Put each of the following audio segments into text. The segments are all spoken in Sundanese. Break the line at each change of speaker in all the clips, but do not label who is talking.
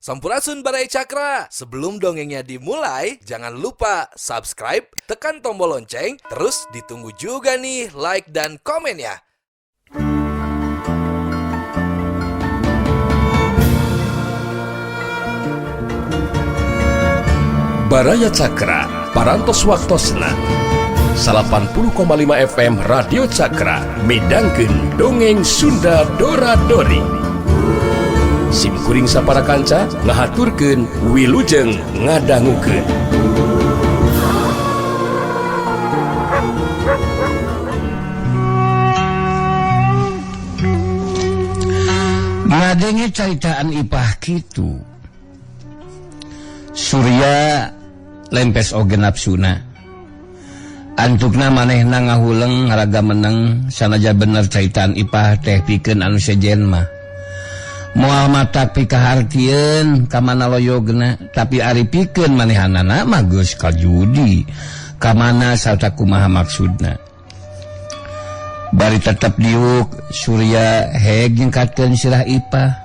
Sampurasun, Baraya Cakra. Sebelum dongengnya dimulai, jangan lupa subscribe, tekan tombol lonceng, terus ditunggu juga nih like dan komennya.
Baraya Cakra, Parantos Waktosna 80,5 FM Radio Cakra midangkeun Dongeng Sunda Dora Dori. Sim kuring sapara kanca ngahaturkeun wilujeng ngadangukeun.
Ngadenge caritaan Ipah kitu, Surya lempes oge nafsuna. Antukna manehna ngahuleng ngaraga meneng, sanaja bener caritaan Ipah teh pikeun anu sejen mah. Moal matak pikahartieun ka mana loyogna, tapi ari pikeun manehanana mah geus kajudi ka mana sarta kumaha maksudna. Bari tetep diuk, Surya heg nyengkatkeun sirah Ipah.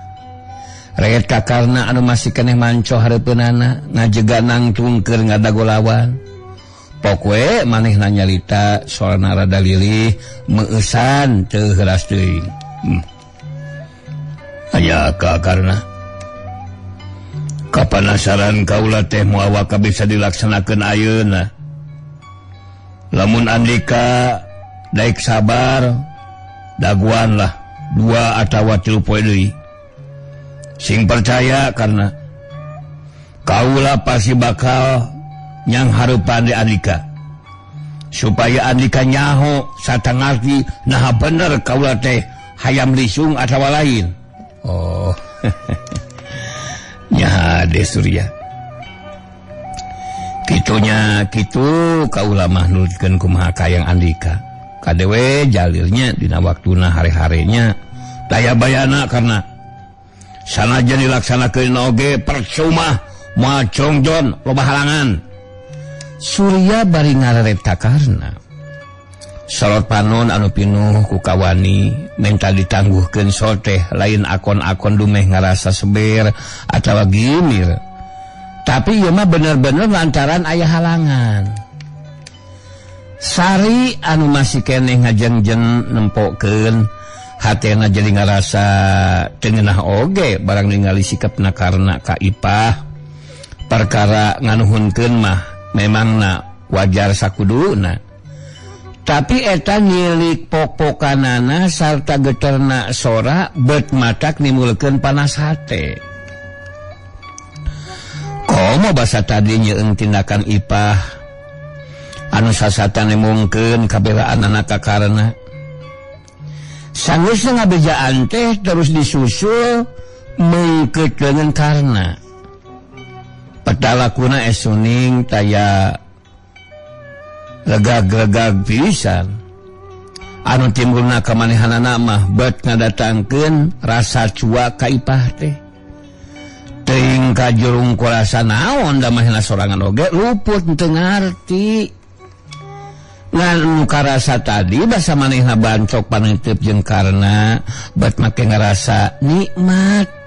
Reget kakarna anu masih keneh manco hareupeunana ngajega nangtung keur ngadagolawan. Pokwe manehna nyalita sorana rada lilih meueusan teu heuras teuing. Aya ka karna kapanasaran kaula teh moal waka bisa dilaksanakeun ayeuna. Lamun Andika daek sabar daguan lah 2 atawa 3 poe deui. Sing percaya karena kaula pasti bakal nyang hareupan di Andika supaya Andika nyaho sarta ngarti naha bener kaula teh hayam lisung atawa lain. Oh. Nya de Surya. Kitunya kitu kaula mah nurutkeun kumaha kayang Andika. Kadewe jalilnya dina waktuna hare-harenya daya bayana karena sanajan dilaksanakeun oge percuma moal congjon loba halangan. Surya bari ngarereta karna sorot panon anu pinuh ku kawani menta ditangguhkeun soteh lain akon-akon dumeh ngarasa seber atawa gimir, tapi ieu mah bener-bener lantaran aya halangan. Sari anu masih keneh ngajengjen nempokeun hatena jadi ngarasa teu ngeunah oge barang ningali sikapna karna ka Ipah. Perkara nganuhunkeun mah memangna wajar sakuduna, tapi eta nyilik pok-pokanana sarta geterna sora bet matak nimulkeun panas hate. Komo basa tadi nyeung tindakan Ipah anu sasatan nemungkeun kabelaanana ka karna. Sanggeusna ngabejaan teh terus disusul meungkeut leungeun karna. Petalakuna esuning taya legag-legag pisan. Anu timbulna kamanehanana mah bet ngadatangkeun rasa cua ka Ipah teh. Teuing ka jurung kurasa naon da mahna sorangan oge luput teu ngarti. Ngan nu karasa tadi basa manehna bancok panentep jeung karna bet make ngarasa nikmat.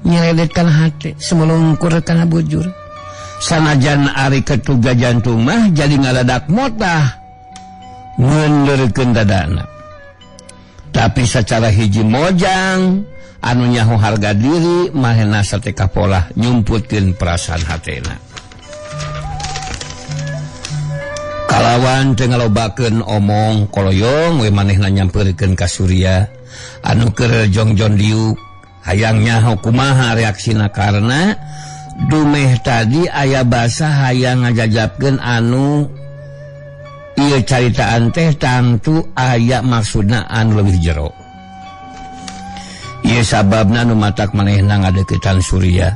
Nyeledetkan hati semulungkur kana bujur. Sanajan ari ketuga jantung mah jadi ngadadak motah ngenderkeun dadana. Tapi secara hiji mojang anu nyaho harga diri manehna sateka polah nyumputkeun perasaan hatena. Kalawan teu ngalobakeun omong koloyong we manehna nyampeurkeun ka Surya anu keur jongjon diuk hayang nyaho kumaha reaksina karena dumeh tadi aya basa hayang ngajajabkeun anu ieu caritaan teh tangtu aya maksudna anu leuwih jero. Ieu sababna nu matak manehna ngadeuketan Surya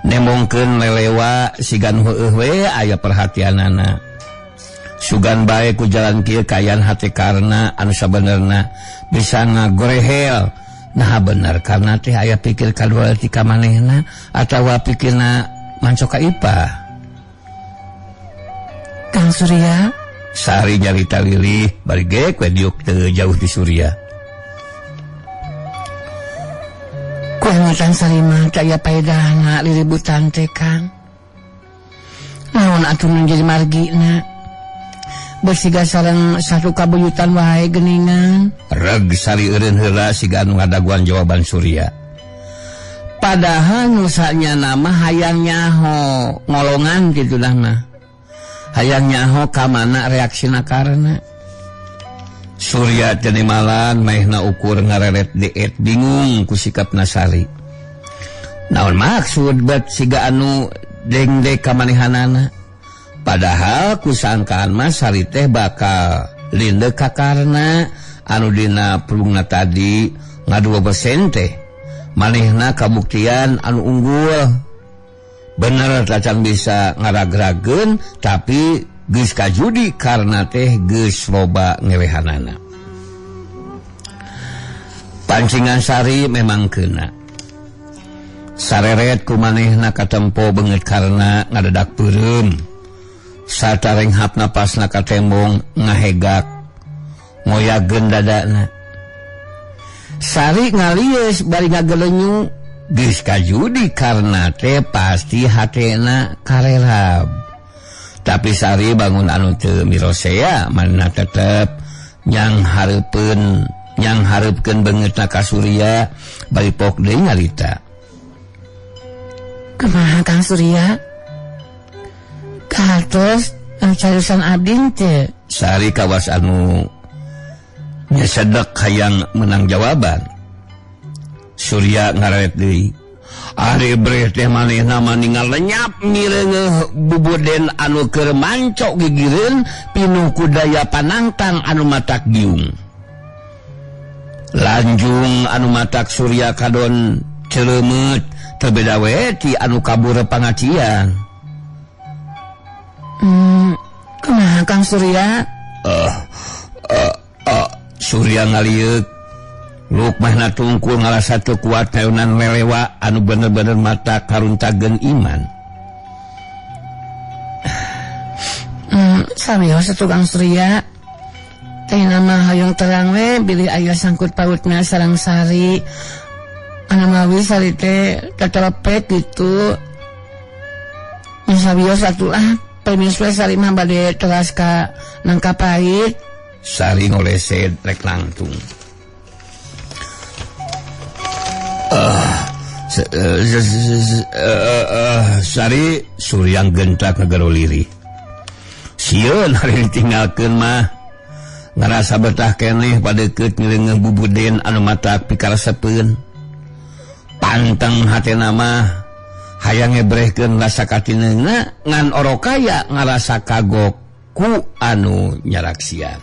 nemongkeun lelewa sigan heueuh we aya perhatianana. Sugan bae ku jalan kieu kayan hate karna anu sabenerna bisa ngagorehel. Nah bener karena teh aya pikir kadua ti ka manehna atawa pikirna manco ka Ipah. Kang Surya Sari nyarita lilih bari ge we diuk teu jauh ti Surya.
Kuangutan Sari mah teu aya paedahna liributan teh Kang. Naon atuh nu jadi margina? Bersiga sareng satu kabuyutan wae geuningan.
Reg Sari eureun heula siga anu ngadaguan jawaban Surya.
Padahal nusanya nama hayang nyaho ngolongan gitu dah mah. Hayang nyaho ka mana reaksina karena
Surya tenimalan maehna ukur ngareret diet bingung ku sikapna Sari. Naon maksud bet siga anu dengdek ka manehanana. Padahal ku sangkaan mah Sari teh bakal lindek ka karna anu dina pulungna tadi ngadua persen teh. Manehna kabuktian anu unggul. Bener tacan bisa ngaragrageun tapi geus kajudi karena teh geus loba ngewehanana. Pancingan Sari memang kena. Sareret ku manehna katempo beungeut karena ngadadak peureum. Satareng hap napasna katembong ngahegak ngoyageun dadana. Sari ngalieus bari ngagelenyu geus kajudi karena teh pasti hatena karelab. Tapi Sari bangun anu teu mirosea manehna tetep nyang hareupeun beungeutna ka Surya bari pok deui nyarita.
Kumaha Kang Surya? Kahartos cariusan abdi teu?
Sari kawas anu nyesedek hayang menang jawaban. Surya ngareret deui. Ari breh teh manehna mah ningal lenyap mireungeuh bubuden anu keur mancok gigireun pinuh ku daya panangtang anu matak giung. Lanjung anu matak Surya kadon ceuleumut teu beda we ti anu kabur pangacian.
Kumaha Kang Surya?
Surya ngalieuk. Luk mahna tungkul ngarasa teu kuat kaunan lelewa anu bener-bener mata karuntageun iman.
Sawios atuh Kang Surya. Teh nama hoyong terang we bilih aya sangkut pautna sareng Sari. Anu mawi Sari teh tetelepek gitu. Sawios atuh ah permis we Sari mah bade teras ka nangka pahit.
Sari ngoleset rek langtung. Sari Suryang gentak ngagero lirih. Sieun hari ditinggalkeun mah ngarasa betah keneh padeukeut ngireungeuh bubuden anu matak pikaresepeun. Panteng hatena mah hayang ngebrehkeun rasa katineungna ngan orokaya ngarasa kagok ku anu nyaraksian.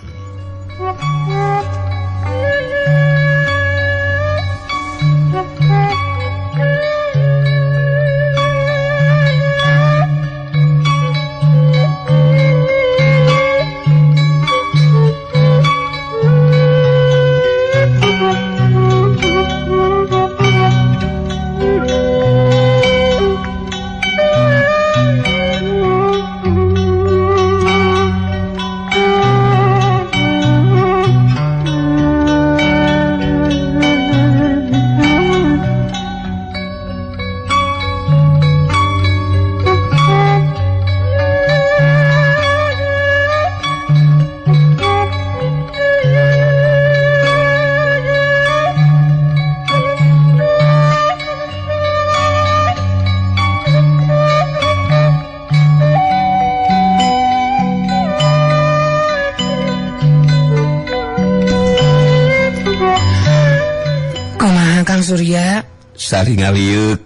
Surya
Sari ngaliuk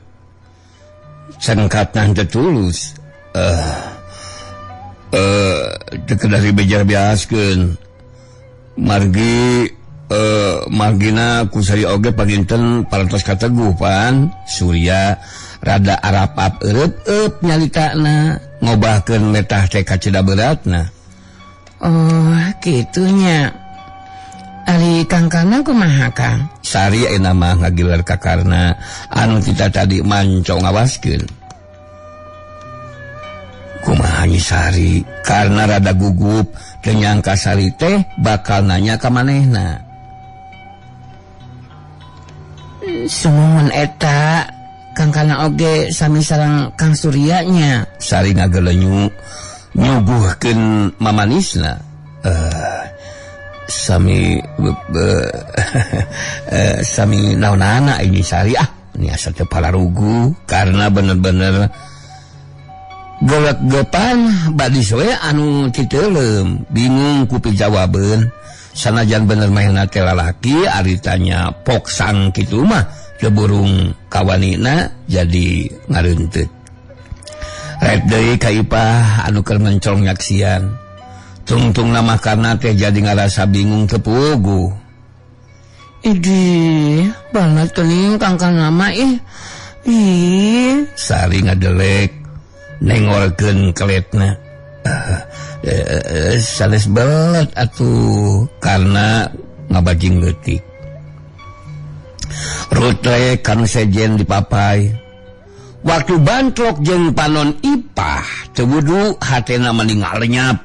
cengkatna teu tulus. Teu kedah dibejar biaskeun. Margi margina ku Sari oge panginten parantos kateguh pan. Surya rada arapap eureut-eup nyalitana ngobahkeun letah teh kacida beratna.
Oh, kitunya. Ari Kang Karna kumaha Kang?
Sari ayeuna mah ngagiler ka Karna anu kita tadi manco ngawaskeun. Kumaha Nyi Sari? Karna rada gugup teu nyangka Sari teh bakal nanya ka manehna.
Sumuhun eta Kang Karna oge sami sareng Kang Surya nya.
Sari ngagelenyu nyuguhkeun mamanisna. Sami sami naonana ini Sari ah ini asa teu palarugu karena bener-bener gelek-gepan badis we anu titeuleum bingung ku pijawabeun sanajan bener mahna teh lalaki ari tanya poksang kitu mah teu burung kawanina jadi ngareunteut. Rek deui ka Ipah anu keur mencong nyaksian. Tungtung nama karena teh jadi ngarasa bingung teu puguh.
Idih, banget kening kangkang nama ih. Ih,
Sari ngadelek nengorkeun keletna. Sanes belet atuh karena ngabajing leutik. Rutrek kanu sejen dipapai. Waktu bantrok jeung panon Ipah teu wudu hatena meninggal lenyap.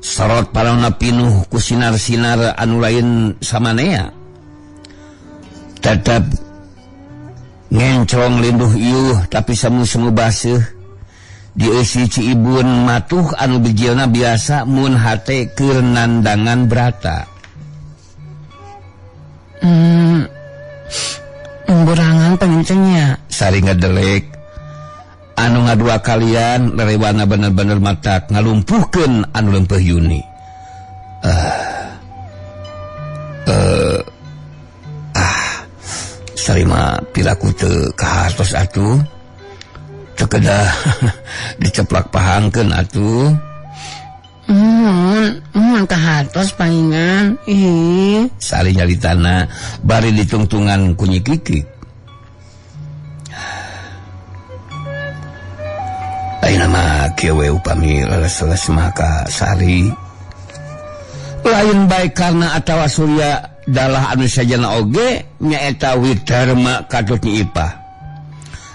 Sorot panonna pinuh ku sinar-sinar anu lain samanea. Tetap ngencrong linduh iuh tapi semu-semu baseuh. Dieusi Ciibun matuh anu bijilna biasa mun hate keur nandangan brata.
Burangan pengincennya.
Sari ngadelek anu ngadua kalian lerewana bener-bener matak ngalumpuhkeun anu lempeuh Yuni. Sari mah piraku teu kahartos atuh. Teu kedah diceplak pahangkeun atuh.
Mun kahartos palingan. Ih,
Sari nyalitana bari ditungtungan ku Nyi Kikik. Ayeuna mah kieu we upami leles-leles mah ka Sari. Lain bae karena atawa Surya dalah anu sajana oge nyaeta Widarma katut Nyi Ipah.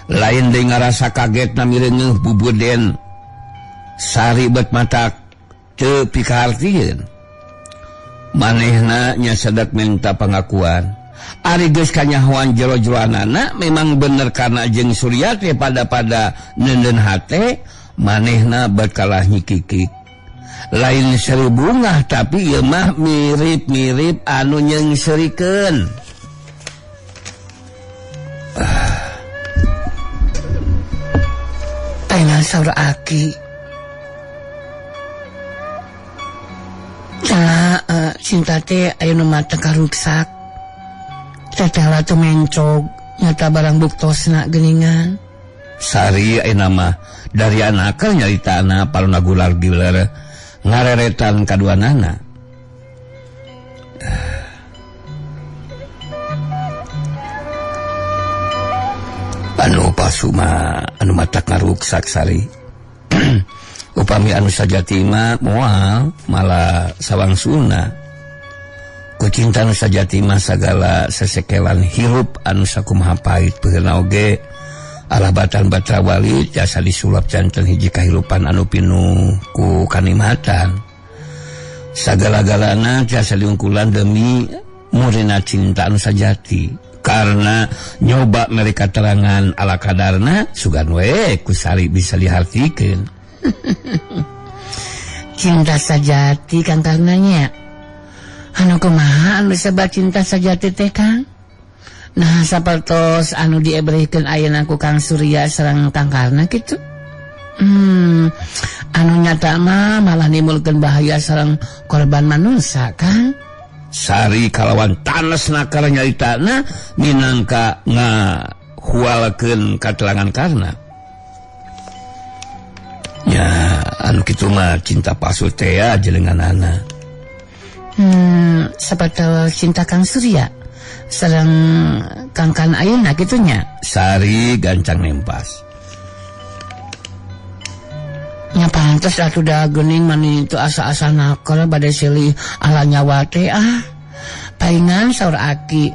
Lain deui ngarasa kaget na mireungeuh bubuden Sari bet matak teu pikahartieun. Manehna nya sadak minta pengakuan. Ari geus kanyahoan jero-jeroanana memang bener karena jeung Surya teh pada-pada neundeun hate manehna bet kalah Nyi Kikik. Lain seri bungah tapi ieu mah mirip-mirip anu nyeungseurikeun.
Ayeuna saur aki. Salah cinta teh aya nu mata karuksak. Teteh teu mencog nyata barang buktosna geuningan.
Sari ayeuna mah dari anakal nyaritana paluna gular giler ngareretan kaduanana. Anu pasuma anu matak ngaruksak Sari. Upami anu sajati mah moal malah sawangsuna. Ku cinta anu sajati mah sagala sesekelan hirup anu sakumaha pahit peuheuna oge alabatan batra wali jasa disulap janten hiji kahirupan anu pinuh ku kanikmatan. Sagala-galana jasa diungkulan demi murina cinta anu sajati. Karena nyoba mereka terangan ala kadarna sugan we ku Sari bisa dihartikeun.
Cinta sajati Kang Karnanya. Anu kumaha anu disebut cinta sajati teh Kang? Nah sapertos anu diebrehkeun ayeuna ku Kang Surya sareng Kang Karna kitu. Anu nyata mah malah nimbulkeun bahaya sareng korban manusia Kang.
Sari kalawan tanes nakal nyaritana minangka ngahualkeun katelangan Karna. Ya anu kitu mah cinta palsu teh ya jelenganana.
Sapertos cinta Kang Surya sareng Kang Karna ayeuna kitu nya.
Sari gancang nempas.
Nya pantes atuh da geuning mani itu asa-asa nakal bade silih ala nyawa teh ah. Palingan saur aki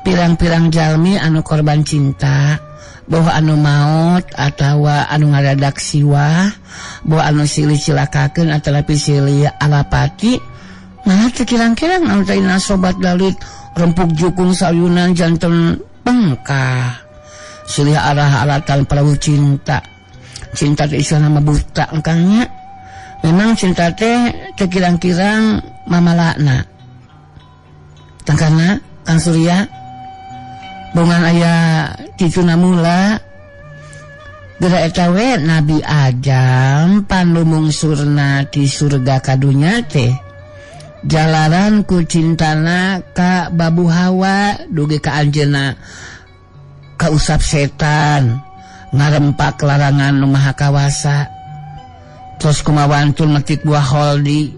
pirang-pirang jalmi anu korban cinta bahwa anu maut atawa anu ngadadak siwah bahwa anu silih cilakakeun atanapi silih alapati malah teu kirang-kirang anu tadina sobat dalit rempuk jukung sayunan janten Bengkah silih arah-aratan perahu cinta. Cinta teh istilahna mah buta engkangnya. Memang cinta teh teu kirang-kirang mamalakna. Tangkana Kang Surya bongan aya tituna mula geura eta we Nabi Adam panlumungsurna ti surga ka dunya teh jalaran ku cintana ka Babu Hawa dugi ka anjeunna kausap setan ngarempak larangan nu maha kawasa terus kumawantun metik buah holdi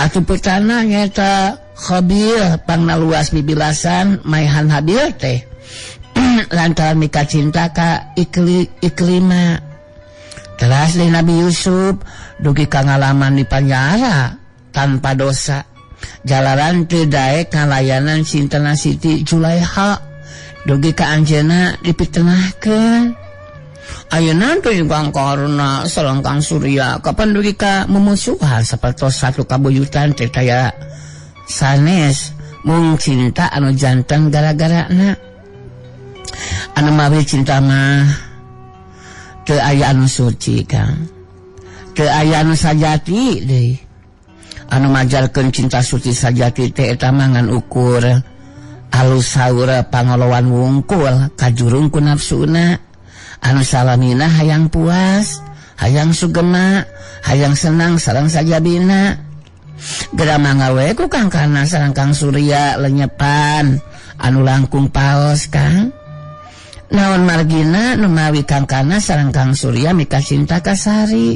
atuh petana nyaeta Khabil pangna luas bibilasan maihan Habil teh lantaran mika cinta ka iklima teras deui Nabi Yusuf dugi ka ngalaman di panjara tanpa dosa jalaran teu daek ngalayanan cintana Siti Julaiha dugi ka anjeunna dipitenahkeun. Ayeuna teh Kang Karna sareng Kang Surya kapan dugi ka memusuhan sapertos satu kabuyutan teh taya sanes mung cinta anu jantan gara-garana anu mawi cinta mah teu aya anu suci Kang, teu aya anu sajati deui. Anu majarkeun cinta suci sajati teh eta mah ngan ukur alus saur pangolowan wungkul kajurung ku nafsuna anu salamina hayang puas, hayang sugema, hayang senang sareng sajabina. Geura mangga we ku Kang Karna sareng Kang Surya lenyepan anu langkung paos Kang. Naon margina nu mawi Kang Karna sareng Kang Surya mika cinta ka Sari.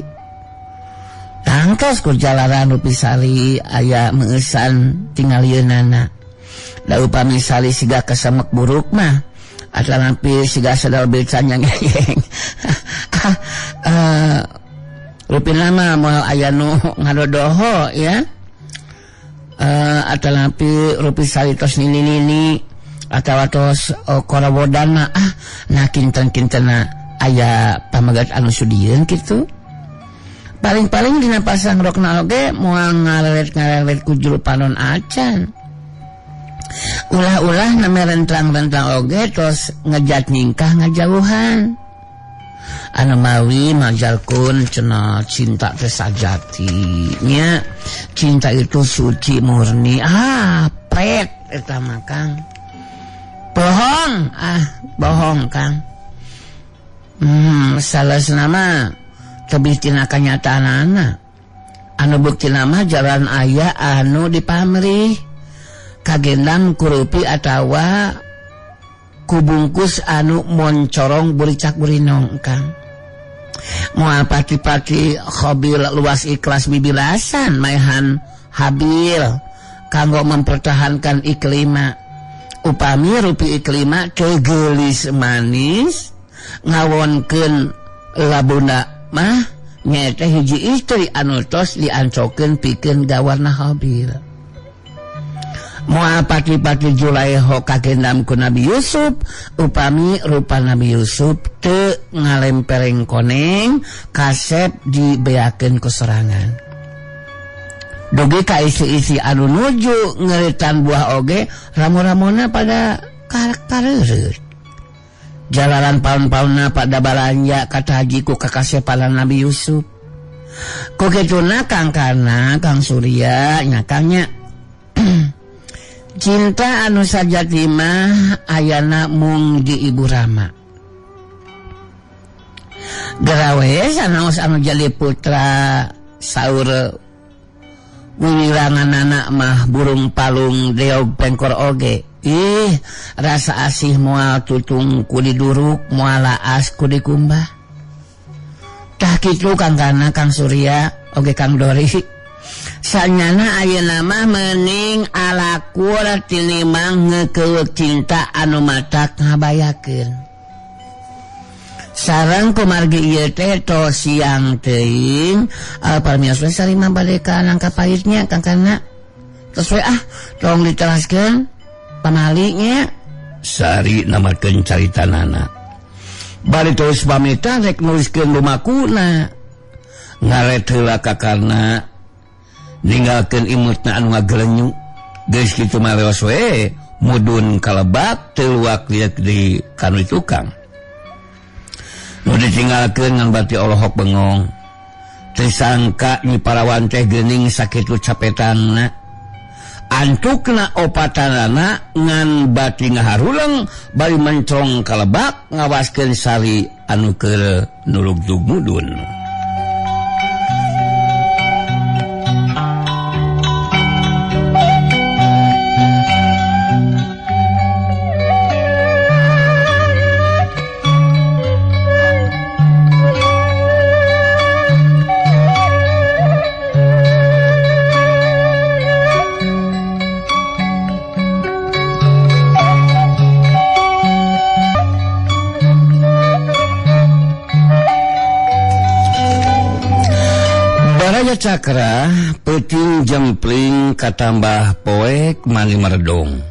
Tangkos ku jalaran rupi Sari aya meueusan tingalieunana. Da upami Sari siga kesemek buruk mah atalampi siga sadar becan yang ngeyeng. Rupina mah moal aya nu ngadodoho ya. Atalampi rupi Sari tos nini-nini atawa tos korawodana ah nah kinten-kintena aya pamegat anu sudieun kitu. Paling-paling dina pasang rokna oge moal ngaleret-ngaleret ku juru panon acan. Ulah-ulah name rentrang-rentrang oge tos ngejat nyingkah ngajauhan. Anu mawi majalkun cenah cinta teh sajati nya, cinta itu suci murni. Ah pret eta mah Kang. Bohong, ah bohong Kang. Salesna mah tebih tina kanyataanana. Anu buktina mah jalan aya anu dipamrih kagendam kurupi atawa kubungkus anu moncorong buricak burinong Kang. Moal pati-pati Khabil luas ikhlas bibilasan maihan Habil kanggo mempertahankan iklima. Upami rupi iklima teu geulis manis ngawonkeun labuna mah nyaeta hiji istri anu tos diancokeun pikeun gawarna Habil. Moal pati-pati Julaiho kagendam ku Nabi Yusuf upami rupa Nabi Yusuf teu ngalempereng koneng kasep dibeakeun ku sorangan. Dugi ka isi-isi anu nuju ngeritan buah oge ramu-ramona pada kareureut. Jalaran paun-paunna pada balanja kata haji ku kakasepalan Nabi Yusuf. Ku kituna Kang Karna Kang Surya nya Kang nya. Cinta anu sajati mah ayana mung di Ibu Rama. Gerawe sanaos anu jadi putra saur wiwirangan anak mah burung palung deog pengkor oge. Ih, rasa asih moal tutung ku diduruk, moal laas ku dikumbah. Tah kitu Kang Karna Kang Surya oge Kang Dori. Sanyana ayeuna mah meuning alakur tinimang ngeukeut cinta anu matak ngabayakeun. Sareng kumargi ieu teh tos siang teuing, parmios we Sari mah bade ka nangka pahitnya Kang Karna. Tos we ah, tong diteraskeun pamali nya.
Sari namakeun caritanana. Bari terus pamitan rek nuliskeun lumakuna. Ngaret heula ka Karna. Ninggalkeun imutna anu ngagelenyu. Geus kitu mah leos we mudun kalebak teu luak di kanu tukang. Nu ditinggalkeun ngan bati olohok bengong. Teu sangka Nyi Parawan teh geuning sakitu capetanna. Antukna opatanana ngan bati ngaharuleng bari mencong kalebak ngawaskeun Sari anu keur nulugdug mudun. Cakra peuting jempling katambah poek mani meredong.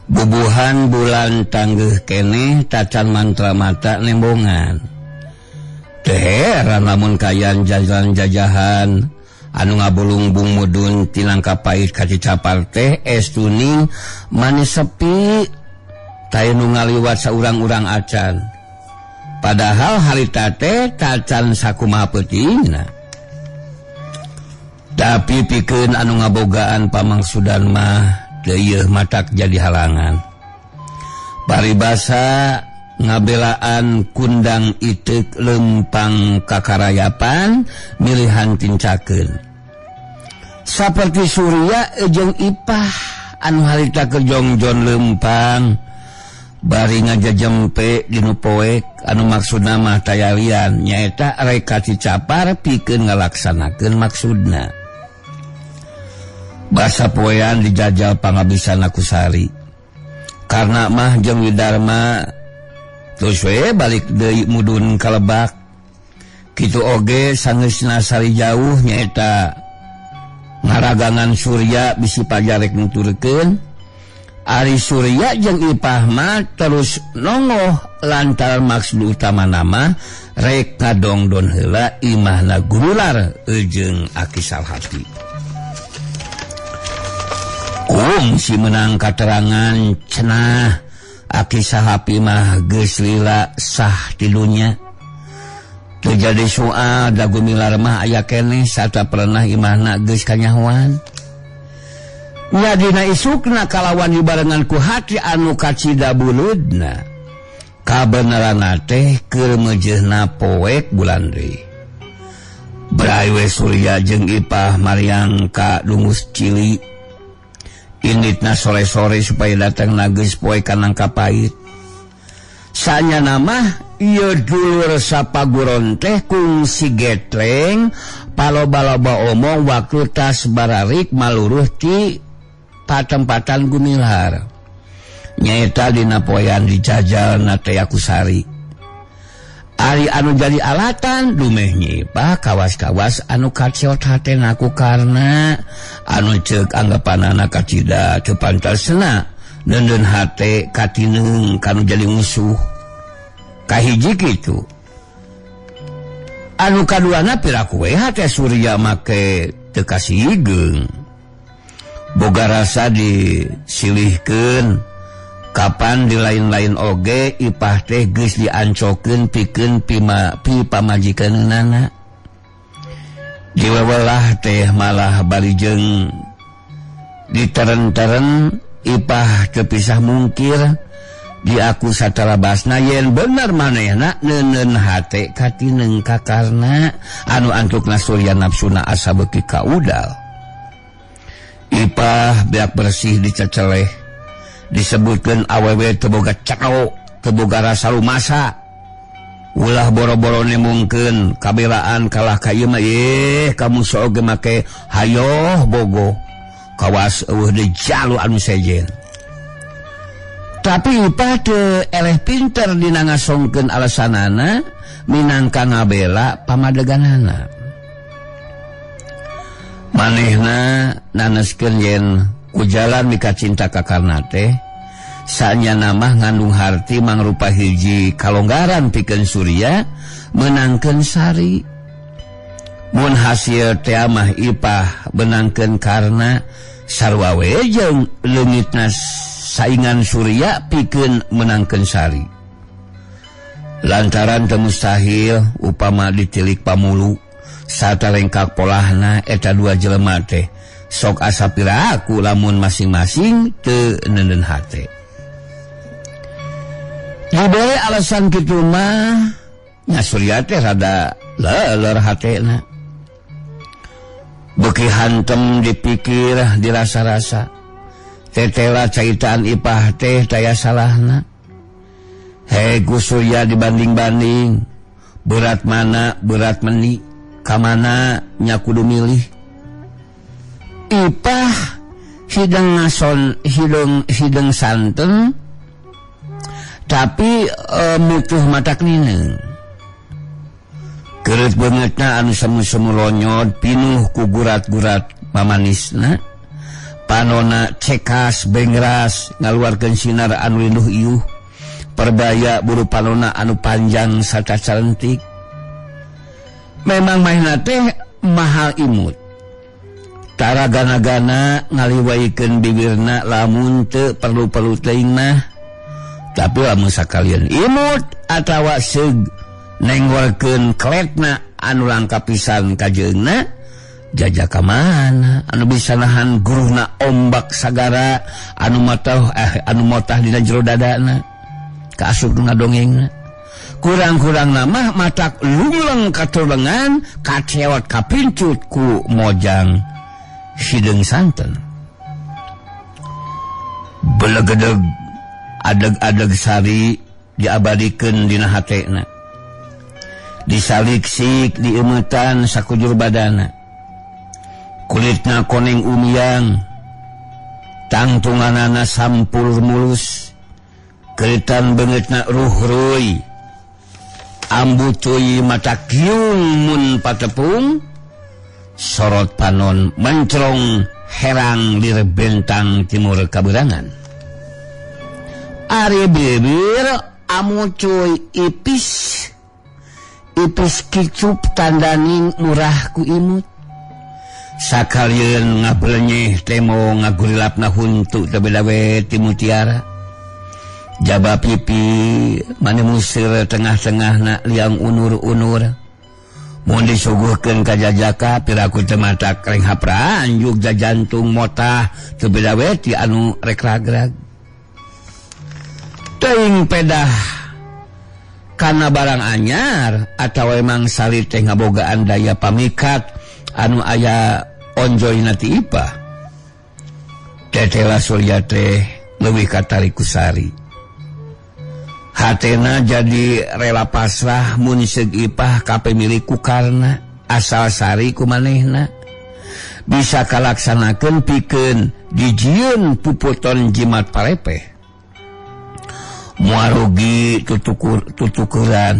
Bubuhan bulan tanggeuh keneh tacan mantra mata nembongan. Teu heran lamun kayan jajahan-jajahan anu ngabulungbung mudun ti Nangka Pait ka Cicapar teh estuning mani sepi taya nu ngaliwat saurang-urang acan. Padahal harita teh tacan sakumaha peutingna. Tapi pikeun anu ngabogaan pamangsudan mah teu matak jadi halangan. Paribasa ngabelaan kundang iteuk lempang kakarayapan milihan tincakeun. Saperti Surya jeung Ipah anu harita keur jongjon lempang bari ngajajempe dinu poek anu maksudna mah tayalian nyaeta rek ka Cicapar pikeun ngalaksanakeun maksudna. Basa poean dijajal pangabisan ku Sari. Karena mah jeung Widarma terus we balik deui mudun ka lebak. Kitu oge sangeusna Sari jauh nyaeta ngaragangan Surya bisi pajarek nuturkeun. Ari Surya jeung Ipah mah terus nongoh lantaran maksud utama nama rek ngadongdon heula imahna Gurular jeung Aki Salhati. Kungsi menang katerangan cenah Aki Sahapi mah geus lila sah tilunya. Teu jadi soal da Gumilar mah aya keneh sarta pernah imahna geus kanyahoan. Nya dina isukna kalawan dibarengan ku hati anu kacida buludna. Kabeneranna teh keur meujeuhna poek bulan deui. Bray we Surya jeung Ipah mariang ka Dungus Cili. Inditna sore-sore supaya datang nageus poe ka Nangka Pait. Sanya nama ieu dulur sapaguron teh kungsi getleng paloba-loba omong waktu tas bararik maluruh ti patempatan Gumilar. Nyaeta dina poean dijajal na teh ku Sari. Ari anu jadi alatan dumeh Nyi Ipah kawas-kawas anu kaceot hatena ku Karna anu ceuk anggapanana kacida teu pantasna neundeun hate katineung kanu jadi musuh. Kahiji kitu. Anu kaduana piraku we hate Surya make teu kasigeung. Boga rasa disilihkeun. Kapan di lain-lain oge Ipah teh geus diancokeun pikeun pi pamajikanana. Diwewelah teh malah bari jeung diteren-teren Ipah teu pisah mungkir diaku satalabasna yen bener manehna neuneun hate katineung ka Karna anu antukna Surya nafsuna asa beuki kaudal. Ipah beak bersih diceceleh disebutkan awewe teu boga cakau teu boga rasa rumasa ulah boro-boro nemungkeun kabelaan kalah ka ieu mah yeuh kamu sok ge make hayoh bogo kawas eueuh deui jalu anu sejen. Tapi Ipah teu eleh pinter dina ngasongkeun alasanana minangka ngabela pamadeganana. Manehna naneskeun yen ku jalan mika cinta ka Karna teh sanya nama ngandung harti mangrupa hiji kalonggaran pikeun Surya menangkeun Sari. Mun hasil teh mah Ipah benangkeun Karna sarua we jeung leungitna Saingan Surya pikeun menangkeun Sari. Lantaran teu mustahil upama ditilik pamulu sarta lengkak polahna eta dua jelema teh sok asa piraku lamun masing-masing teu neundeun hate. Dibere alasan kitu mah nya Surya teh rada leuleur hatena. Beuki hantem dipikir dirasa-rasa. Tetela caitaan Ipah teh taya salahna. Hei ku Surya dibanding-banding berat mana berat meni kamana nya kudu milih. Ipah hideng ngason hideng santen tapi mutuh matak nineung. Kereut beungeutna anu semu-semu lonyot pinuh ku gurat-gurat mamanisna. Panona cekas bengras ngaluarkeun sinar anu linduh iuh. Perbaya buru panona anu panjang sarta calentik. Memang mahna teh mahal imut. Tara gana-gana ngaliwaikeun bibirna lamun teu perlu-perlu teuing mah. Tapi lamun sakalian imut atawa seug nenggolkeun kletna anu langka pisan kajeungna jajaka mana anu bisa nahan guruhna ombak sagara anu matah anu motah dina jero dadana kaasup nu ngadongengna. Kurang-kurang mah matak lungleng katulengan kacewot kapincut ku mojang hideung santen. Belegedeg adeg-adeg Sari diabadikeun dina hatena. Disaliksik dieumetan sakujur badana. Kulitna koneng umiyang, tangtunganana sampul mulus, keritan beungeutna ruhruy, ambu cuy mata kiung mun patepung, sorot panon mencrong herang lir bentang timur kaberangan. Ari bibir amu cuy ipis ipis kicup tandaning murah ku imut. Sakalieun ngabelenyeh temo ngagurilapna huntu teu beda we ti mutiara. Jaba pipi mane musir tengah-tengahna liang unur-unur. Mun disuguhkeun ka jajaka piraku teu matak reng hapra anjuk jajantung motah teu beda we ti anu rek ragrag. Teuing pedah kana barang anyar atawa emang Sari teh ngabogaan daya pamikat anu aya onjoyna ti Ipah. Tetela Surya teh leuwih katarik ku Sari. Hatena jadi rela pasrah mun seug Ipah kapemilik ku Karna asal Sari ku manehna. Bisa kalaksanakeun pikeun dijieun puputon jimat parepeh. Moal rugi tutukuran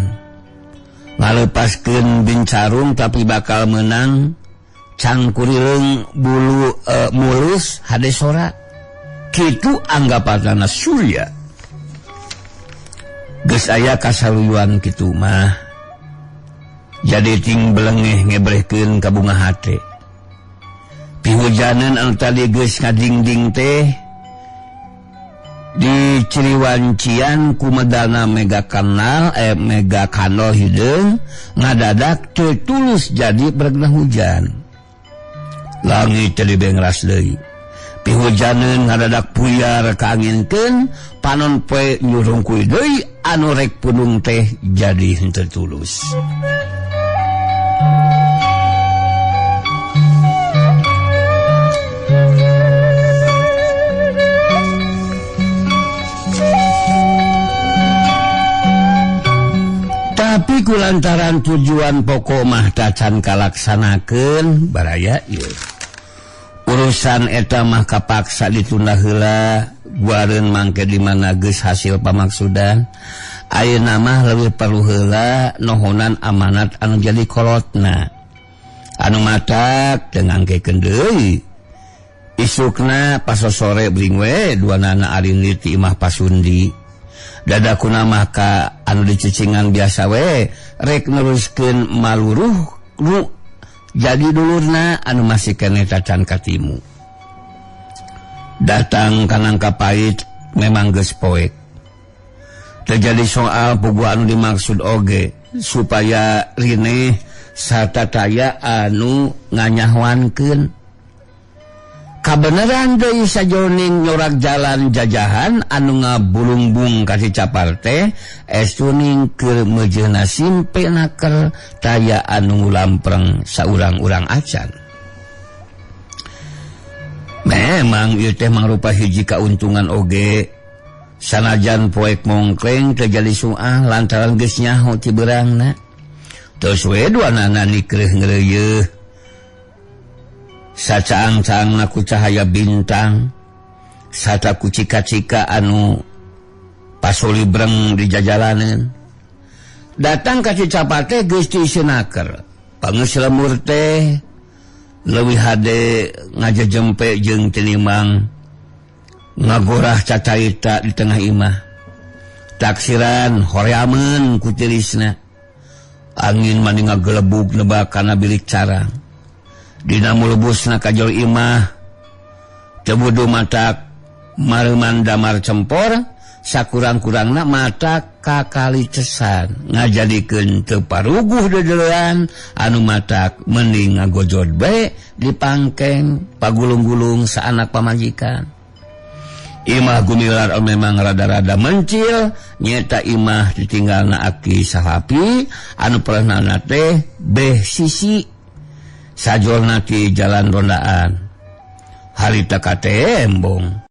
ngalepaskeun bincarung tapi bakal menang cangkurileung bulu mulus hade sora. Kitu anggapanana Surya. Geus aya kasaluyuan kitu mah jadi ting belengeh ngebrehkeun ka bunga hate. Pihujaneun anu tadi geus ngadingding teh di Ciriwancian ku medalna mega kanal hideung ngadadak teu tulus jadi beregna hujan. Langit jadi bengras deui. Pihujaneun ngadadak puyar kaanginkeun panon poe nyurungkuy deui anu rek pundung teh jadi henteu tulus. Tapi kulantaran tujuan pokok mah tacan kalaksanakeun baraya ieu. Urusan eta mah kapaksa ditunda heula guareun mangke di mana geus hasil pamaksudan. Ayeuna mah leuwih perlu heula nohonan amanat anu jadi kolotna. Anu matak teu ngangkekeun deui. Isukna pasosore bring we duanana arindi ti imah Pasundi. Dadakuna mah ka anu dicucingan biasa we rek neruskeun maluruh nu jadi dulurna anu masih keneh tacan katimu. Datang kanang kapait Memang geus poek. Terjadi soal puguh anu dimaksud oge supaya rineh sarta taya anu nganyahwankeun. Kabeneran deui sajoning nyorak jalan jajahan anu ngabulungbung ka si Capar teh estuning keur meujeuna simpe naker taya anu ngulampreng saurang-urang acan. Memang ieu teh mangrupa hiji kauntungan oge sanajan poek mongkleng teu jadi suah lantaran geus nyaho ti beurangna. Terus we duanana nikreuh ngreuyeuh. Sacaang-caangna ku cahaya bintang sarta ku cika-cika anu pasoli breng di jajalanan. Datang ka Cicapar teh geus diisenaker. Pangeus lemur teh leuwih hade ngajejempe jeung tinimang ngagorah cacaita di tengah imah. Taksiran horeameun ku tirisna. Angin mani ngagelebug nebak kana bilik carang. Dina mulebusna kajol imah teu budu matak mareuman damar cempor sakurang-kurangna mata kakali cesan ngajadikeun teu paruguh dedelean anu matak mending ngagojod bae dipangkeng pagulung-gulung saanak pamajikan. Imah Gumilar memang rada-rada mencil nyeta imah ditinggalna aki Salapi anu perehnana teh beh sisi sajolna ti jalan rondaan. Harita ka tembong